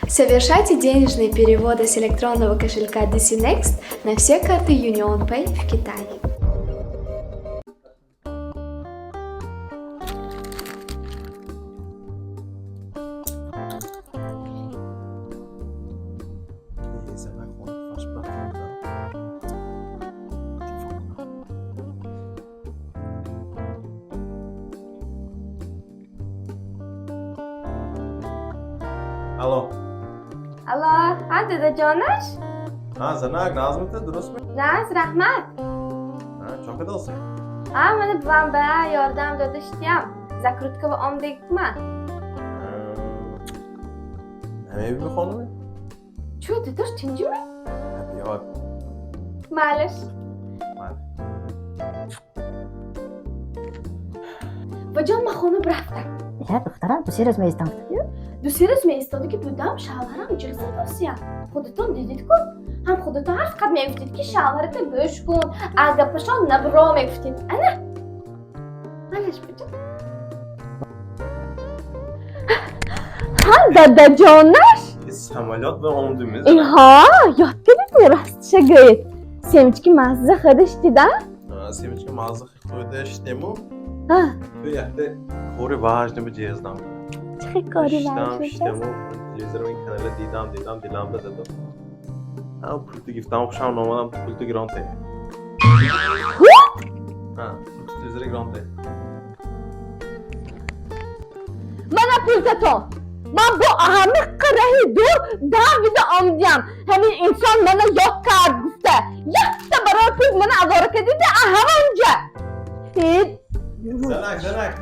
Совершайте денежные переводы с электронного кошелька DC Next на все карты UnionPay в Китае. Занак хона фашбахт. Телефон кунам. Алло. Алло, ҳа, дадаҷонаш? Ҳа, занак, нағзмита, дурустми? Нағз, раҳмат. Ҳа, чо кардоси? Ҳа, мана бувам ба ёрдам дода шудям. Закрутка ва омдегикман. Намебиби хонуми? Чӯ, дадош, тинҷими? Биё. Майлаш. Майли. Баҷон, ман хона бирафтам. Я, духтарам, 2-се рӯз меистам. 2-се рӯз меистода ки будам, шавҳарам ҷиғ задосия. Худатон дидид-ку, ҳам худатон ҳар фақат мегуфтед, ки шавҳарата гӯш кун, а гапашон набро мегуфтед. Ана, манаш, баҷон. Ҳа, дадаҷонаш. Самолёт ба омдими? Иҳо, ёд кардидми, ростиша гӯед, семечки мазза хӯрда шудида? Семечка мазза хӯрда шудему. А. Ту якта кори важный ба ҷезнам. Чӣ хел кори Шиштам, важный? шиштему, телевизорам ин канала дидам, дидам, диламда задам. Ҳа, пулти гирифтам, хушам наомадам, пулти гиронте. Ҳа, пулти телевизори гиронте. Мана пултатон. Ман бо ҳами қараҳи дур давида омадям, ҳамин инсон мана ёд кард гуфта, якта барои пул мана авора кардида ҳамонҷа. Занак, занак.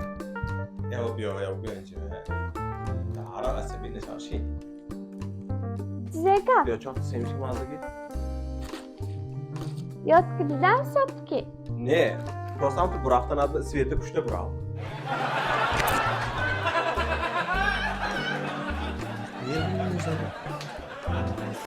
Яво биё, яво биё инҷа. Ҳара асабӣ нишаши. Зека. Биё, чор семечка мазза гир. Ёд кардидам сотки. Не, просто ҳам ту бурафта над света пушта бурав.